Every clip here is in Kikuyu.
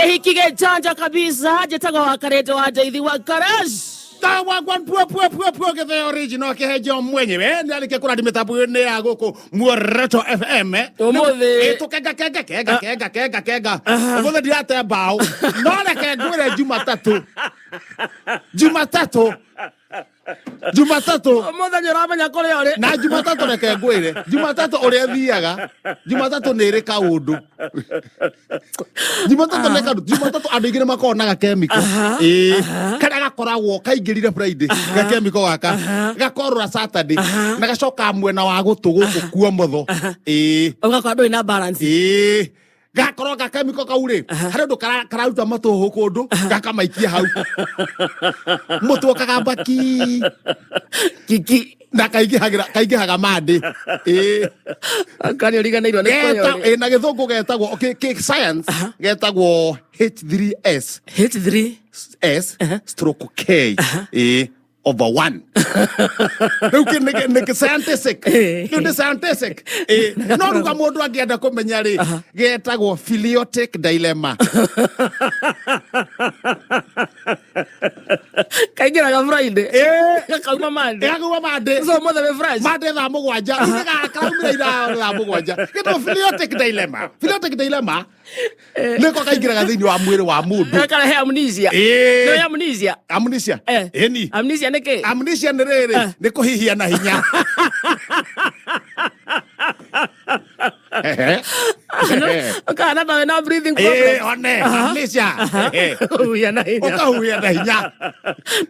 Kĩhiki gĩchanja kabisa, njĩtagwo wa Karĩndũ wa Njaithi wa Garage. Tawagwan pua pua pua pua gĩtheo original kĩhenjo mwenyewe nĩ arĩkia kũrandi mĩtambo-inĩ ya gũkũ Muoroto FM. Ũmũthĩ. Tũkenga kenga kenga kenga kenga kenga. Ũmũthĩ ndirate mbaũ. No reke ngwĩre Jumatatũ. Jumatatũ. Jumatatũ. Ũmũthĩ nĩ ũramenya kũrĩa ũrĩ. Na Jumatatũ reke ngwĩre. Jumatatũ ũrĩa thiaga. Jumatatũ nĩ ĩrĩ kaũndũ. Jumatatũ nĩ kaũndũ. Jumatatũ andũ aingĩ nĩ makoragwo na gakemiko. Ĩĩ. Karĩa gakoragwo kaingĩrire Friday. Gakemiko gaka. Gakorora Saturday. Na gacoka mwena wa gũtũ gũkũ kuomotho. Ĩĩ. Ũgakorwo ndũrĩ na balance. Ĩĩ. Gakorwo gakemiko kau rĩ, harĩ ũndũ kararuta matũhũ kũndũ, gakamaikia hau. Mũtwe ũkagamba ki. Kiki. Na kaingĩhagĩra kaingĩhaga mandĩ. Ĩĩ. Anga nĩ ũriganĩirwo nĩ kũrĩa ũrĩ. Ĩ, na gĩthũngũ getagwo okay, kĩ science getagwo H3S H3. S stroke K. Ĩĩ over 1. Rĩu kĩ nĩ kĩ scientific. Rĩu nĩ scientific. Ĩĩ no ruga mũndũ angĩenda kũmenya rĩ getagwo philiotic dilemma. Kaingĩraga Friday. Ĩĩ. Gakauma Monday. Gakauma Monday. So ũmũthĩ wĩ fresh. Monday thaa mũgwanja. Rĩu karaumire ira thaa mũgwanja. Getagwo philiotic dilemma. Philiotic dilemma nĩko kaingĩraga thĩinĩ wa mwĩrĩ wa mũndũ. Gakarehe amnesia. Ĩĩ. Nĩ amnesia. Amnesia. Eh. Ĩni. Amnesia nĩ kĩ? Amnesia nĩ rĩrĩ nĩ kũhihia na hinya. Ũkahana ta wĩna breathing Ĩĩ, problem. one amnesia. Ũkahuhia na hinya. Ũkahuhia na hinya.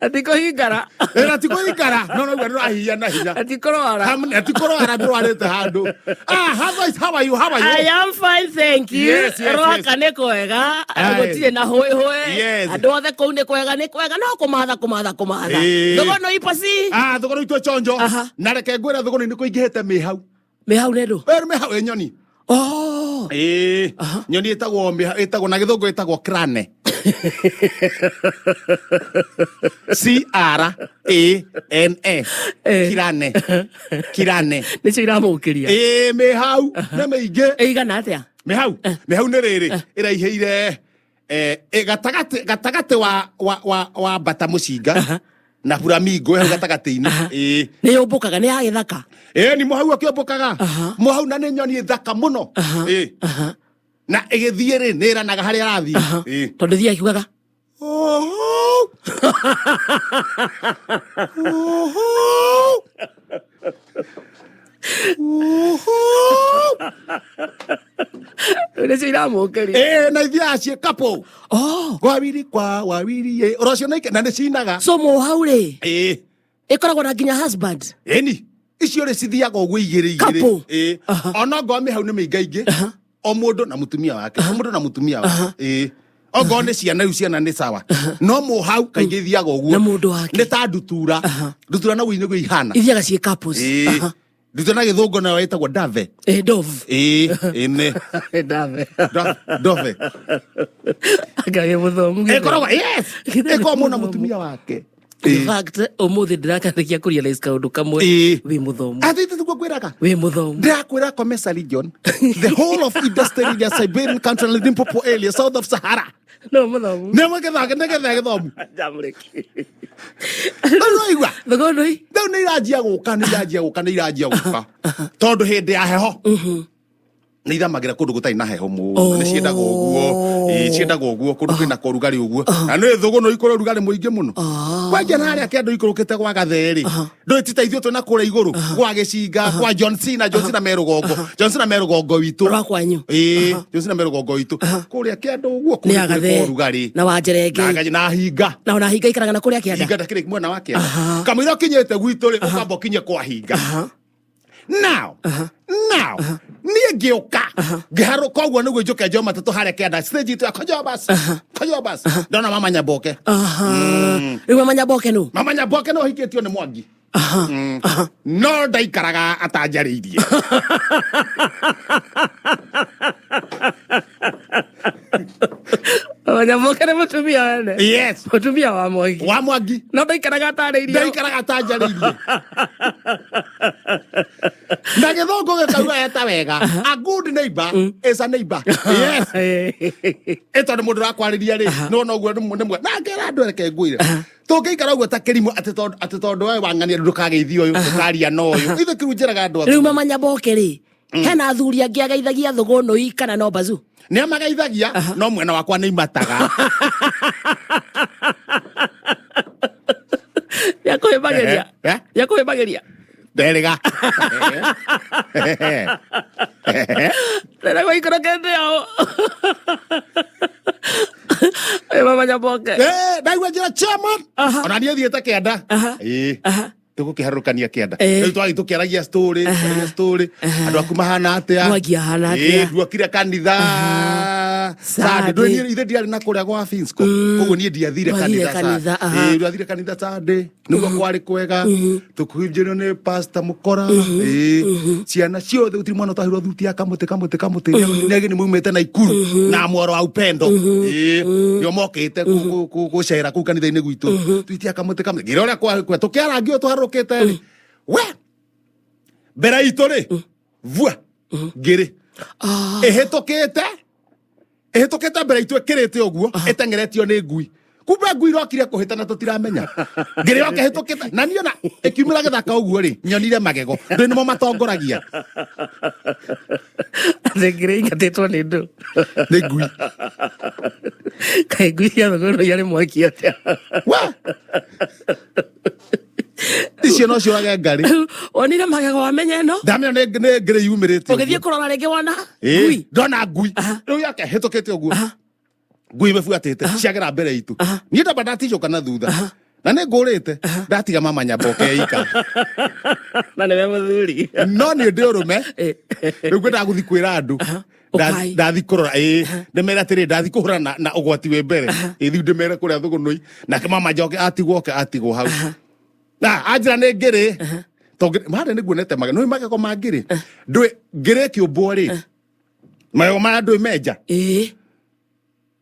Na ti kũhingara. Ĩ, na ti kũhingara no no ndũrahihia na hinya. Na ti kũrwara. Na ti kũrwara ndũrwarĩte handũ. Ah, how are you? How are you? I am fine, thank you. Yes. Rwaka nĩ kwega, Aye. gũtirĩ na hũĩ hũĩ. Yes. Andũ othe kũu nĩ kwega, nĩ kwega, no kũmatha kũmatha kũmatha. Ĩĩ. Thũgũnũ ipo ci. Ah, thũgũnũ itũ chonjo. Aha. Na reke ngwĩre thũgũnũ nĩ kũingĩhĩte mĩhau. Mĩhau nĩ ndũ? Ĩĩ mĩhau ĩ nyoni. Oh. Ĩĩ. Nyoni ĩtagwo mĩhau ĩtagwo na gĩthũngũ ĩtagwo crane. C R A N E. Eh. Kirane. Kirane. Nĩcio iramũkĩria. Ĩĩ mĩhau nĩ mĩingĩ. Ĩigana atĩa? Mĩhau. Mĩhau nĩ rĩrĩ ĩraihĩire gatagatĩ gatagatĩ wa wa wa wa mbata mũcinga na flamingo hau gatagatĩ-inĩ. Ĩĩ. Nĩ yũmbũkaga, nĩ ya gĩthaka. Ĩĩ ni mũhau akĩũmbũkaga. Mũhau na nĩ nyoni thaka mũno. Ĩĩ. Na ĩgĩthiĩ rĩ nĩ ĩranaga harĩa arathiĩ. Ĩĩ. Tondũ thiĩ akiugaga. Oho. Oho. Oho. Nĩcio iramũkĩria. Ĩĩ na ithiaga ciĩ couple. Oh. Wawili kwa wawili ĩ. Ũraciona na nĩ cinaga. So mũhau rĩ. Ĩĩ. Ĩkoragwo na nginya husband. Ĩni. Icio rĩ cithiaga ũguo igĩrĩ igĩrĩ. Couple. Ĩĩ. Ona ngorwo mĩhau nĩ mĩingaingĩ. O mũndũ na mũtumia wake. O mũndũ na mũtumia wake. Ĩĩ. Ongorwo nĩ ciana rĩu ciana nĩ sawa. No mũhau kaingĩ ithiaga ũguo. Na mũndũ wake. Nĩ ta ndutura. Ndutura naguo nĩguo ihana. Ithiaga ciĩ couples. Ĩĩ. Ndutura na gĩthũngũ nayo ĩtagwo dove. Dove. Ĩĩ. Ĩne. Dove. Dove. Anga wĩ mũthomu. Ĩkoragwo yes. Ĩkoragwo mũndũ na mũtumia wake. In fact, ũmũthĩ ndĩrakarĩkia kũ realize kaũndũ kamwe. Ĩĩ. Wĩ mũthomu. Atĩ tiguo ngwĩraga. Wĩ mũthomu. Ndĩrakwĩra Comesa region, the whole of Eastern area, Siberian country and Limpopo area, south of Sahara. No mũthomu. Nĩ nĩgetha nĩgetha gĩthomu. Njamũrĩki. Rĩu ũraigua? Thũgũnũi. Rĩu nĩ iranjia gũka, nĩ iranjia gũka, nĩ iranjia gũka. Tondũ hĩndĩ ya heho. Nĩ ithamagĩra kũndũ gũtarĩ na heho mũno. Nĩ ciendaga ũguo. Ĩĩ, ciendaga ũguo kũndũ kwĩna ũrugarĩ ũguo. Na nĩ thũgũnũ ikũrĩ ũrugarĩ mũingĩ mũno. Kwanja na harĩa kĩanda ikũrũkĩte gwa Gathee-rĩ. Ndũĩ ti ta ithuĩ twĩna kũrĩa igũrũ gwa Gĩcinga, kwa John Cena, John Cena me rũgongo. John Cena me rũgongo witũ. Rwa kwanyu. Ĩĩ, John Cena me rũgongo witũ. Kũrĩa kĩanda ũguo Nĩ kũndũ ya kwĩ Gathee. ũrugarĩ. Na wa Njerenge. Na hinga. Na ona hinga ikaraga na kũrĩa kĩanda. Hinga ndakĩrĩ mwena wa kĩanda. Kamũira ũkinyĩte gwitũ rĩ, ũkamba ũkinye kwa hinga. Now, now, niĩ ngĩũka ngĩharũka ũguo nĩguo njũke njoe matatũ harĩa kĩanda stage itũ ya Kojobas, Kojobas. Ndona mama Nyamboke. Rĩu mama Nyamboke nũ? Mama Nyamboke no hikĩtio nĩ Mwangi. No ndaikaraga atanjarĩirie. Mama Nyamboke nĩ mũtumia wene. Yes. Mũtumia wa Mwangi. Wa Mwangi. No ndaikaraga atarĩirie. Ndaikaraga atanjarĩirie. Na gĩthũngũ gĩkauga eta wega, a good neighbor is a neighbor. Yes. Ĩ tondũ mũndũ ũrakwarĩria rĩ, nĩwona ũguo nĩ mwega. Na ngera andũ, reke ngwĩre, tũngĩikara ũguo ta kĩrimũ atĩ tondũ we wang'ania ndũkageithia ũyũ, ndũkaria na ũyũ, ithe kĩu njĩraga andũ Rĩu mama Nyaboke rĩ, hena athuri angĩ ageithagia thũgũnũi kana no bazu? Nĩ amageithagia, no mwena wakwa nĩ imataga. Nĩakũhĩmbagĩria. Eh? Nĩakũhĩmbagĩria. Nderĩga. Rĩrĩa gũikũrũkĩte ũũ. Ĩ mama Nyaboke. Eh, ndaigua njĩra chairman. Ona niĩ thiĩte kĩanda. Ĩĩ. Tũgũkĩharũrũkania kĩanda. Rĩu twathiĩ tũkĩaragia story, tũkĩaragia story, andũ aku mahana atĩa? Mwangi ahana atĩa? Ĩĩ, nduokire kanitha Sunday. Sunday. Ndũĩ niĩ ithe ndiarĩ na kũrĩa gwa Finsco, koguo niĩ ndiathire Ndwathire kanitha kanitha, Sunday. Ĩĩ, ndiathire kanitha Sunday nĩguo kwarĩ kwega, tũkũhunjĩrio nĩ pastor Mũkora. Ĩĩ, ciana ciothe gũtirĩ mwana ũtahirwo thuti ya kamũtĩ kamũtĩ kamũtĩ. Nĩ ageni maumĩte Naikuru na mworo wa upendo. Ĩĩ, nĩo mokĩte gũcera kũu kanitha-inĩ gwitũ, thuti ya kamũtĩ kamũtĩ, ngĩra ũrĩa kwarĩ kwega tũkĩarangio tũharũrũkĩte rĩ, we mbere itũ rĩ, vua ngĩrĩ ĩhĩtũkĩte ĩhĩtũkĩte mbere itũ ĩkĩrĩte ũguo, ĩteng'eretio nĩ ngui. Kumbe ngui irokire kũhĩtana, tũtiramenya. Ngĩrĩ yoke ĩhĩtũkĩte na niĩ ona ĩkiumĩra gĩthaka ũguo rĩ, nyonire magego, ndũĩ nĩmo matongoragia. Atĩ ngĩrĩ ingatĩtwo nĩ ndũ? Nĩ ngui. Kaĩ ngui cia thũgũnũi arĩ mwaki atĩa? We, icio no ciũrage ngarĩ. Wonire magego wamenya ĩno? Ndamenya nĩ ngĩrĩ yumĩrĩte. Ũgĩthiĩ kũrora rĩngĩ wona Ĩĩ, ngui? Ndona ngui rĩu yake hĩtũkĩte ũguo, ngui ĩmĩbuatĩte, ciagera mbere itũ, niĩ ndamba ndaticũka na thutha na nĩ ngũrĩte, ndatiga mama Nyaboke ika. Na nĩwe mũthuri. No nĩ ndĩ ũrũme. Rĩu ngwendaga gũthi kwĩra andũ. Ũkai. Ndathi kũrora, ĩĩ, ndĩmere atĩrĩ, ndathi kũhũra na ũgwati wĩ mbere. Ĩĩ, thiu ndĩmere kũrĩa thũgũnũi, nake mama njoke atigwo oke atigwo hau na anjĩra nĩ ngĩrĩ tondũ harĩa nĩ nguonete magego, nĩ magego ma ngĩrĩ. Ndũĩ ngĩrĩ ĩkĩũmbwo rĩ, magego maya ndũĩ menja? Ĩĩ.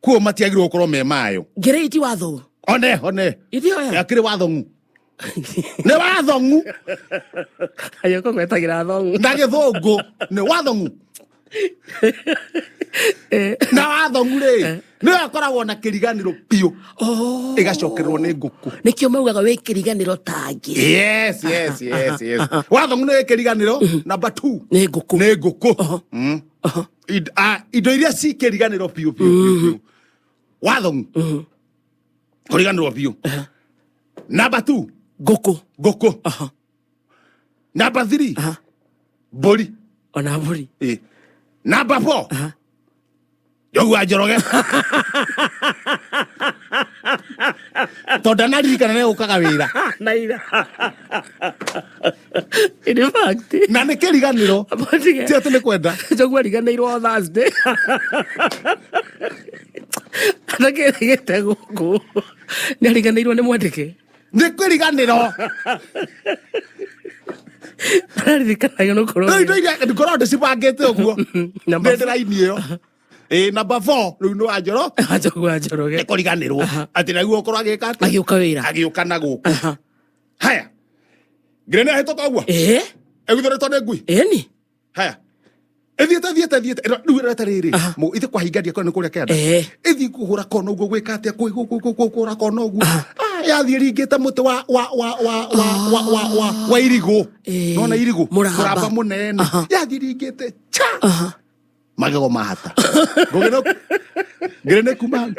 Kuo matiagĩrĩirwo gũkorwo me mayo. Ngĩrĩ iti watho. One one. Ithioya. Akĩrĩ wathong'u, nĩ wathong'u. Ayoko gwetagĩra thong'u. Na gĩthũngũ nĩ wathong'u. Na wathong'u rĩ, nĩyo ĩkoragwo na kĩriganĩro biũ, ĩgacokererwo nĩ ngũkũ. Nĩkĩo maugaga wĩ kĩriganĩro tangĩ. Yes, wathong'u nĩ kĩriganĩro number 2. Nĩ ngũkũ. Nĩ ngũkũ. Indo iria ci kĩriganĩro biũ biũ biũ biũ, wathong'u kũriganĩrwo biũ number 2. Ngũkũ. Ngũkũ. Number 3, mbũri. Ona mbũri. Ĩ. Number 4, Njogu wa Njoroge, tondũ ndanaririkana nĩ ũkaga wĩra. Na ira in fact. Na nĩ kĩriganĩro. Abotige. Ti atĩ nĩ kwenda. Njogu ariganĩirwo o Thursday atakĩrĩgĩte gũkũ, nĩ ariganĩirwo nĩ mwandĩke. Nĩ kĩriganĩro. Araririkanagio nĩ gũkorwo. Rĩu indo iria ngoragwo ndĩcibangĩte ũguo Number nĩ ndĩraini ĩyo. Ĩ, number 4 rĩu nĩ wa Njoro. Njogu wa Njoroge. Nĩ kũriganĩrwo atĩ naguo ũkorwo agĩka atĩ Agĩũka wĩra. Agĩũka na gũkũ. Haya, ngĩrĩ nĩ ahĩtũka ũguo. Ĩguthũrĩtwo nĩ ngui. Ĩni. Haya, ĩthiĩte thiĩte thiĩte, rĩu ĩreta rĩrĩ ithe kwahingaria kona nĩ kũrĩa kĩanda. Ĩthiĩ kũhũra kona ũguo, gwĩka atĩa, kũhũra kona ũguo. Ah, yathiĩ ringĩte mũtĩ wa irigũ. Nona irigũ. Mũramba. Mũramba mũnene. Yathiĩ ringĩte cha, magego mahata. Ngũgĩ no ngĩrĩ nĩ kuma hau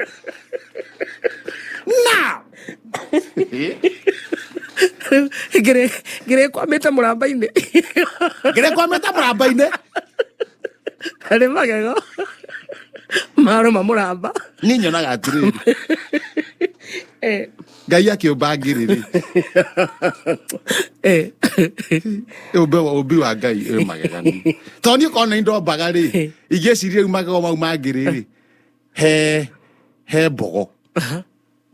now. Rĩu ngĩrĩ kwamĩte mũramba-inĩ. Ngĩrĩ kwamĩte mũramba-inĩ. Harĩ magego marũma mũramba. Niĩ nyonaga atĩrĩrĩ, Ngai akĩũmba ngĩrĩ rĩ, ũmbi wa Ngai wĩ magegania, tondũ niĩ korwo nĩ ndombaga rĩ, ingĩciria rĩu magego mau ma ngĩrĩ rĩ, he mbogo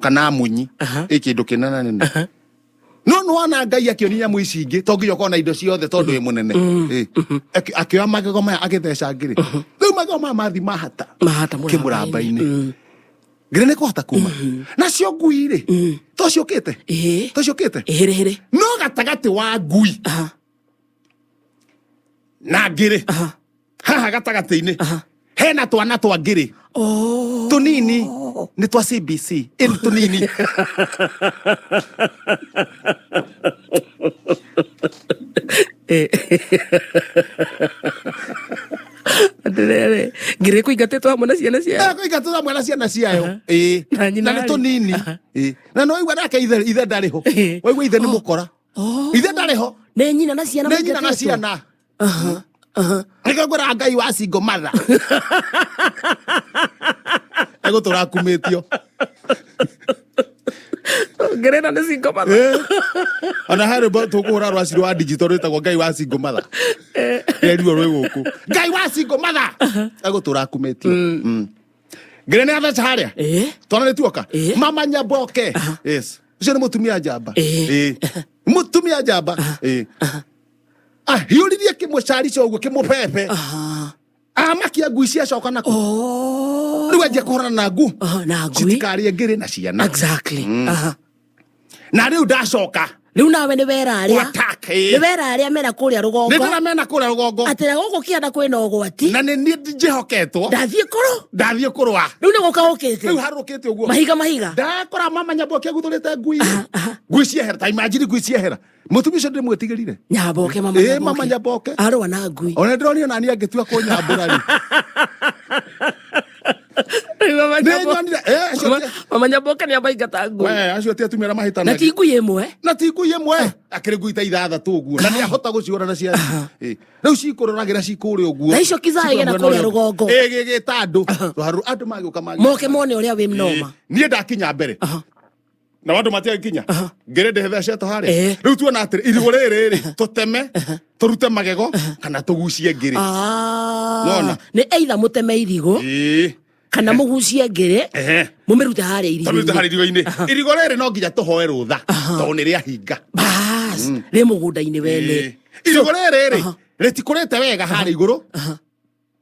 kana munyi ĩ kĩndũ kĩnene nene, no nĩ wona Ngai akĩonia nyamũ ici ingĩ to nginya ũkorwo na indo ciothe tondũ wĩ mũnene. Akĩoya magego maya agĩtheca ngĩrĩ, rĩu magego maya mathi mahata Mahata kĩmũramba-inĩ, ngĩrĩ nĩ kũhota kuma. Nacio ngui rĩ, to ciũkĩte, to ciũkĩte Ĩhĩrĩhĩrĩ. No gatagatĩ wa ngui. Na ngĩrĩ haha gatagatĩ-inĩ hena twana twa ngĩrĩ Oh. tũnini nĩ twa CBC ĩni tũnini. Atĩrĩrĩ, ngĩrĩ kũingatĩtwo hamwe na ciana ciayo. Kũingatwo hamwe na ciana ciayo. Ĩĩ. Na nyina Na nĩ rĩ? tũnini. Ĩĩ. Na no waigua nake ithe ithe ndarĩ ho. Waigua ithe nĩ mũkora. Oh. Ithe ndarĩ ho. Nĩ nyina na ciana Nĩ nyina na maingatĩtwo? ciana. Aha. Aha. Nĩkĩo ngwĩraga Ngai wa single mother. Egũtũra akumĩtio. Ngĩrĩ na nĩ single mother. Eh. Ona he rwĩmbo tũkũhũra rwa Ciro wa digital rwĩtagwo Ngai wa single mother. Reruo rwĩ gũkũ. Ngai wa single mother. Egũtũra akumĩtio. Ngĩrĩ nĩ atheca harĩa. Eh. Twana nĩ tuoka. Eh. Mama Nyaboke. Yes. Ũcio nĩ mũtumia njamba. Eh. Eh. Mũtumia njamba. Eh. Ahiũririe kĩmũcarica ũguo kĩmũbebe. Aha. Amakia ngui ciacoka nako. Oh. Rĩu anjia kũhũrana na ngu. Aha, na ngui. Citikarĩe ngĩrĩ na ciana. Exactly. Aha. Na rĩu ndacoka. Rĩu nawe nĩ wera arĩa. Attack, eh. Nĩ wera arĩa mena kũrĩa Nĩ rũgongo. ndĩra mena kũrĩa rũgongo. Atĩ gũkũ kĩanda kwĩna ũgwati. Na nĩ niĩ njĩhoketwo. Ndathiĩ kũrũ. Ndathiĩ kũrũa. Rĩu nĩ gũka ũkĩte. Rĩu harũrũkĩte ũguo. Mahiga mahiga. Ndakora mama Nyaboke aguthũrĩte ngui. Ngui ciehera. Ta imagine ngui ciehera. Mũtumia ũcio ndĩmwĩtigĩrire. Nyaboke mama Ĩĩ, Nyaboke. mama Nyaboke. Arũa na ngui. Ona ndĩronire nani angĩtua kũnyambũra rĩ. Rĩu mama Nĩ Nyaboke- nyonire eh acio Mama Nyaboke nĩ amaingata ngui. we acio ti atumia arĩa Na mahĩtanagia. ti ngui ĩmwe. Na ti ngui ĩmwe. Akĩrĩ ngui ta ithathatũ ũguo. Na nĩ ahota gũciũra na cia. Ĩĩ. Rĩu cikũroragĩra cikũrĩa ũguo. Na icio kizaa igena Cikũrĩa kũrĩa mwena ũrĩa- rũgongo. Ĩĩ gĩgĩta andũ. Rũharũ andũ magĩũka magĩũka. Moke mone ũrĩa wĩ mnoma. Ĩĩ. Niĩ ndakinya mbere. Na andũ matiagĩkinya. Ngĩrĩ ndĩhethecetwo harĩa. Eh. Rĩu tuona atĩrĩ irigũ rĩrĩ rĩ tũteme tũrute magego kana tũgucie ngĩrĩ. Ah. Nona. Nĩ either mũteme irigũ Ĩĩ. kana mũgucie ngĩrĩ Ehe. mũmĩrute harĩa Tũmĩrute irigũ-inĩ. harĩ irigũ-inĩ. Irigũ rĩrĩ no nginya tũhoe rũtha tondũ nĩ rĩahinga. Bas, rĩ mũgũnda-inĩ wene. Ĩĩ. Irigũ rĩrĩ rĩ rĩtikũrĩte wega harĩa igũrũ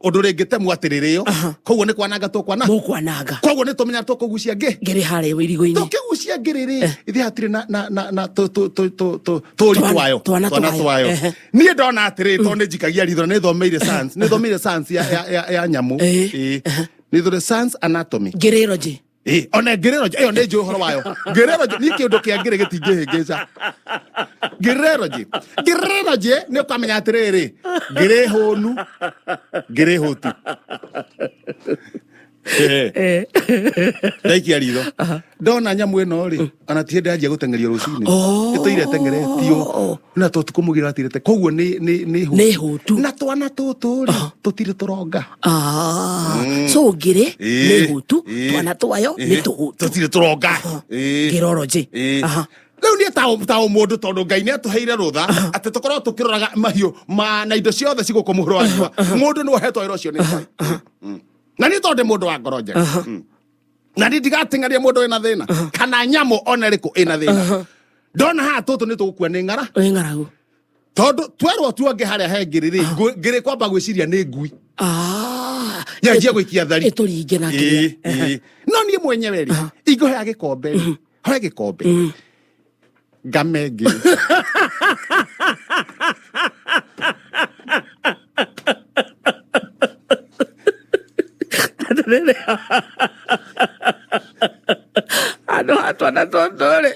ũndũ rĩngĩtemwo atĩ rĩrĩo koguo nĩ kwananga tũkwana Mũkwananga. koguo nĩ tũmenya tũkũgucia ngĩ Ngĩrĩ harĩa irigũ-inĩ. tũkĩgucia ngĩrĩ rĩ ithuĩ hatirĩ na na na na tũ- tũ- tũ- tũ- tũ- tũri twayo Twana twayo. twayo Ehe. niĩ ndona atĩrĩ tondũ nĩ njikagia ritho na nĩ thomeire science nĩ thomeire science ya ya ya ya nyamũ Eh. Ĩĩ. nĩ thomeire science anatomy Ngĩrĩroji. Ĩĩ, ona ngĩrĩroji ĩyo nĩ njũĩ ũhoro wayo ngĩrĩroji niĩ kĩũndũ kĩa ngĩrĩ gĩtingĩhĩngĩca ngĩrĩroji ngĩrĩroji nĩ ũkamenya atĩrĩrĩ ngĩrĩ hũnu ngĩrĩ hũtu Eh. Ndaikia ritho ndona nyamũ ĩno rĩ ona ti hĩndĩ yanjia gũteng'erio rũcinĩ Oh. ĩtũire ĩteng'eretio na tũtukũ mũgĩra atirĩte koguo nĩ nĩ nĩ Nĩ hũtu. Na twana tũtũ rĩ tũtirĩ tũronga. Ah. So ngĩrĩ nĩ hũtu, twana twayo nĩ tũhũtu. Tũtirĩ tũronga. Ĩĩ. Ngĩroroji. Ĩĩ. Aha. Rĩu niĩ ta ũmũndũ tondũ Ngai nĩ atũheire rũtha atĩ tũkorwo tũkĩroraga mahiũ ma na indo ciothe cigũkũ mũhuro wa riũa mũndũ nĩ ũhetwo wĩra ũcio nĩ Ngai. Na niĩ tondũ ndĩ mũndũ wa ngoro njega. Na niĩ ndigateng'eria mũndũ wĩna thĩna kana nyamũ ona ĩrĩkũ ĩna thĩna. Ndona haha tũtũ nĩ tũgũkua nĩ ng'ara Nĩ ng'aragu. tondũ twerwo tuonge harĩa he ngĩrĩ rĩ ngĩrĩ kwamba gwĩciria nĩ ngui Ah. yanjia gwĩkia thari. Ĩtũringe na kĩrĩa. Ĩĩ, ĩĩ. No niĩ mwenyewe rĩ ingĩhoya gĩkombe rĩ hoe gĩkombe ngame ngĩrĩ. Atĩrĩrĩ. Andũ a twana tũtũ rĩ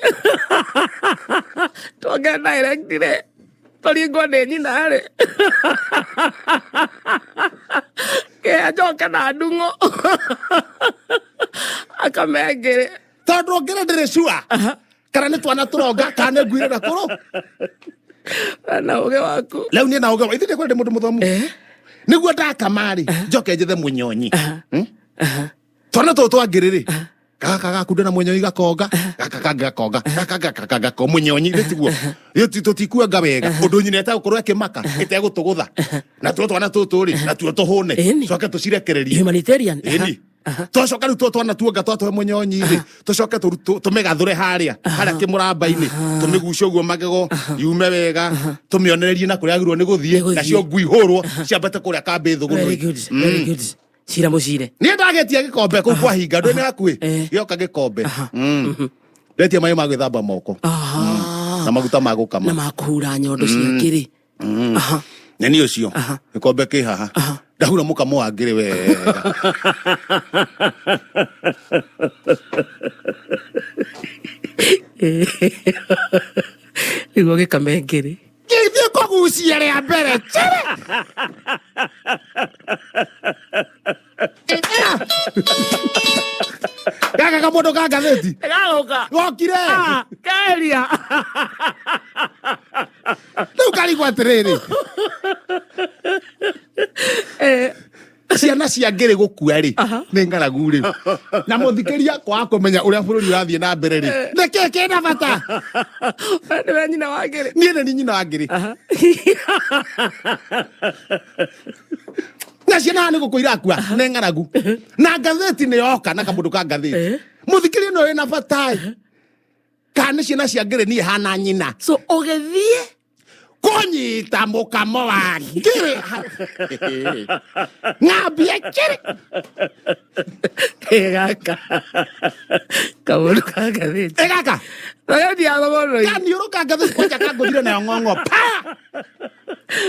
tuonge direct rĩ tũringwo nĩ nyina rĩ kĩheo njoke na ndung'o akame ngĩrĩ. Tondũ ngĩrĩ ndĩrĩ sure kana nĩ twana tũronga kana nĩ ngui ĩrenda kũrũ. Na ũgĩ waku. Rĩu niĩ na ũgĩ wa ithuĩ ndĩkwenda ndĩ mũndũ mũthomu. Nĩguo ndakama rĩ njoke njethe mũnyonyi. Twana tũtũ twa ngĩrĩ rĩ gaka gakunda na mũnyonyi gakonga gaka kangĩ gakonga gaka gaka gakonga mũnyonyi rĩ tiguo tũtikuanga wega ũndũ nyina ĩtagũkorwo ĩkĩmaka ĩtegũtũgũtha natuo twana tũtũ rĩ natuo tũhũne Ĩni. coke tũcirekererie. Humanitarian. Ĩni. Twacoka rĩu twana tuonga twatũhe mũnyonyi rĩ tũcoke tũmĩgathũre harĩa harĩa kĩmũramba-inĩ tũmĩgucie ũguo magego yume wega tũmĩonererie na kũrĩa yagĩrĩirwo nĩ gũthiĩ Nĩ gũthiĩ. nacio ngui hũrwo ciambate kũrĩa kambĩ Very thũgũnũ. good. Very good. Cira mũcire. Niĩ ndagĩtia gĩkombe kũu kwahinga ndũ nĩ hakuhĩ Eh. gĩoka gĩkombe. Ndetia maĩ ma gwĩthamba moko Aha. na maguta ma Na gũkama makũhura nyondo cia ngĩrĩ. Aha. Nĩ niĩ ũcio gĩkombe kĩ haha, ndahura mũkamo wa ngĩrĩ wega. Nĩguo gĩkame ngĩrĩ. Gĩthiĩ kũgucia rĩa mbere cere gaka kamũndũ ka ngathĩti. Gagũka. Gokire. Keria. Rĩu karigwo atĩrĩrĩ, ciana cia ngĩrĩ gũkua rĩ nĩ ng'aragu rĩ, na mũthikĩria kwaga kũmenya ũrĩa bũrũri ũrathiĩ na mbere rĩ, nĩkĩ kĩna bata? Nĩwe nyina wa ngĩrĩ. Niĩ nĩ nyina wa ngĩrĩ. Na ciana haha nĩ gũkũ irakua nĩ ng'aragu, na ngathĩti nĩ yoka na kamũndũ ka ngathĩti. Mũthikĩria ĩno ĩna bata ĩ, kana nĩ ciana cia ngĩrĩ niĩ hana nyina. So ũgĩthiĩ Kũnyita mũkamo wa ngĩrĩ ng'ambie kĩrĩ. Gaka kamũndũ ka ngathĩti. Ĩ gaka. Ngathĩti ya thogoro. Kaniũrũ ka ngathĩti kwanja kangũthire nayo ng'ong'o pa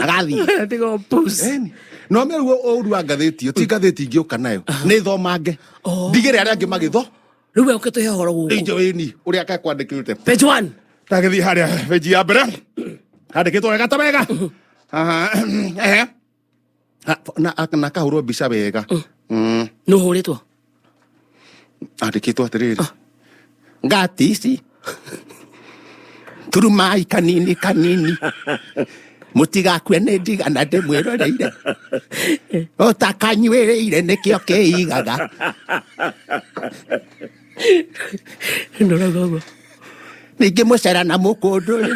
agathiĩ. Tigo pus. Eni. No me ruo ũru wa ngathĩti ĩyo ti ngathĩti ingĩũka nayo nĩ thomange ndigĩre arĩa angĩ magĩtho. Rĩu we ũkĩtũhe ũhoro gũkũ. Injo ĩni ũrĩa kekwandĩkĩte. Page 1. Tagĩthiĩ harĩa benji ya mbere handĩkĩtwo wega ta wega. Aha, ehe. Ha, na kahũrwo mbica wega. Nũ hũrĩtwo? Andĩkĩtwo atĩrĩrĩ, ngati ici turumai kanini kanini mũtigakue nĩ ndigana ndĩmwĩroreire ũtakanyuĩrĩire nĩkĩo kĩigaga. Ndũrauga ũguo. Ningĩ mũcera na mũkũndũ rĩ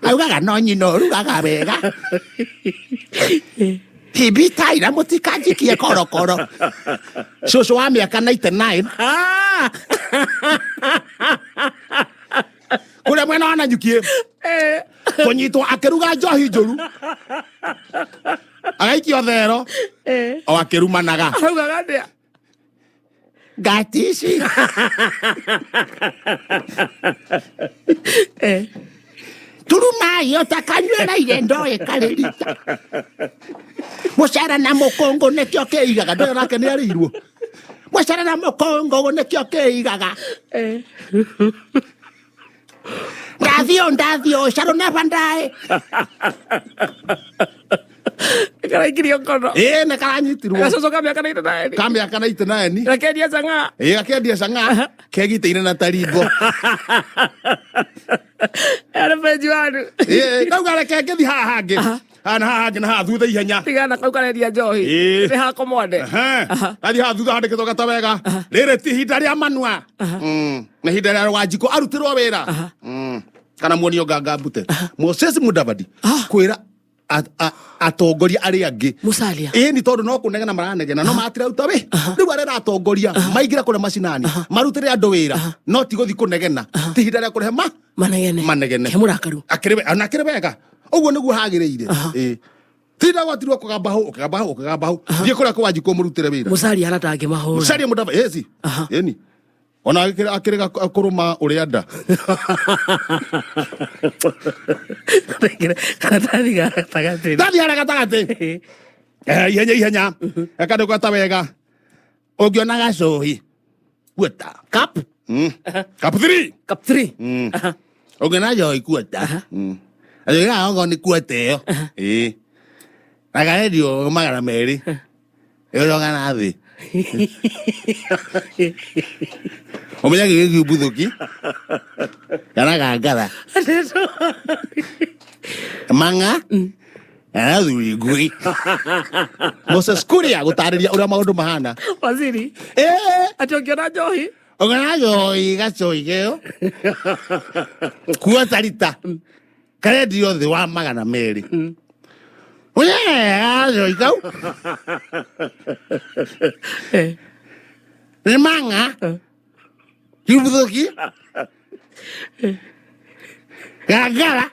augaga no nyina ũrugaga wega hibitaira mũtikanjikie korokoro cũcũ wa mĩaka 99 kũrĩa mwena wa Nanyuki kũnyitwo akĩruga njohi njũru agaikio thero o akĩrumanaga. Augaga atĩa? Ngati ici turumai ũtakanyuĩrĩire ndoĩ karĩrita mũcara na mũkũngũ nĩkĩo kĩigaga ndoĩ nake nĩ arĩirwo mũcara na mũkũngũ nĩkĩo kĩigaga. Ndathio ndathio shall never die. Karaikirio kono. Ĩĩ nĩ karanyitirwo. Gacoco ka mĩaka 99. Ka mĩaka 99. Gakendia cang'aa. Ĩĩ gakendia cang'aa kegitĩire na taringo. Arĩ page 1. Ĩĩ kau gareke ngĩthiĩ haha hangĩ haha na haha hangĩ na haha thutha ihenya. Tigana kau karendia njohi. Ĩĩ. Nĩ hakomwande. Athiĩ haha thutha handĩkĩtwo gata wega, rĩrĩ ti ihinda rĩa manua. Nĩ ihinda rĩa Wanjikũ arutĩrwo wĩra. Kana muonio nganga mbute Moses Mudavadi kwĩra atongoria arĩa angĩ. Musalia. Ĩĩ ni tondũ no kũnegena maranegena no matirauta wĩ rĩu arĩa atongoria maingĩra kũrĩa macinani marutĩre andũ wĩra no ti gũthiĩ kũnegena, ti ihinda rĩa kũrehe ma Manegene. Manegene. Ke mũrakaru. Akĩrĩ ona akĩrĩ wega ũguo nĩguo hagĩrĩire. Ĩĩ tinda gwatirwo kũgamba hau ũkĩgamba hau ũkĩgamba hau, thiĩ kũrĩa kwa Wanjikũ mũrutĩre wĩra. Musalia hana tangĩmahũra. Musalia Mudavadi ĩci ĩni ona akĩrega kũrũma ũrĩa nda. Karatathi ga gatagatĩ. Ndathi harĩa gatagatĩ. Ihenya ihenya gakandĩkwo ta wega ũngĩona gacohi kuota Cup. Cup 3. Cup 3. Ũngĩona njohi kuota gacohi gaka okorwo nĩ kuota ĩyo ĩĩ na karendio 200 ĩroga na thĩ ũmenye gĩgĩkiumbuthũki kana gangara mang'a kana thuri ngui. Moses Kuria gũtarĩria ũrĩa maũndũ mahana. Waziri. Ĩĩ. Atĩ ũngĩona njohi. Ũngĩona njohi gacohi kĩo kuota rita karendio thĩ wa 200 gacohi kau nĩ mang'a kiumbuthũki gangara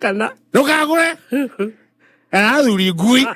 Kana. Ndũkagũre kana thuri ngui.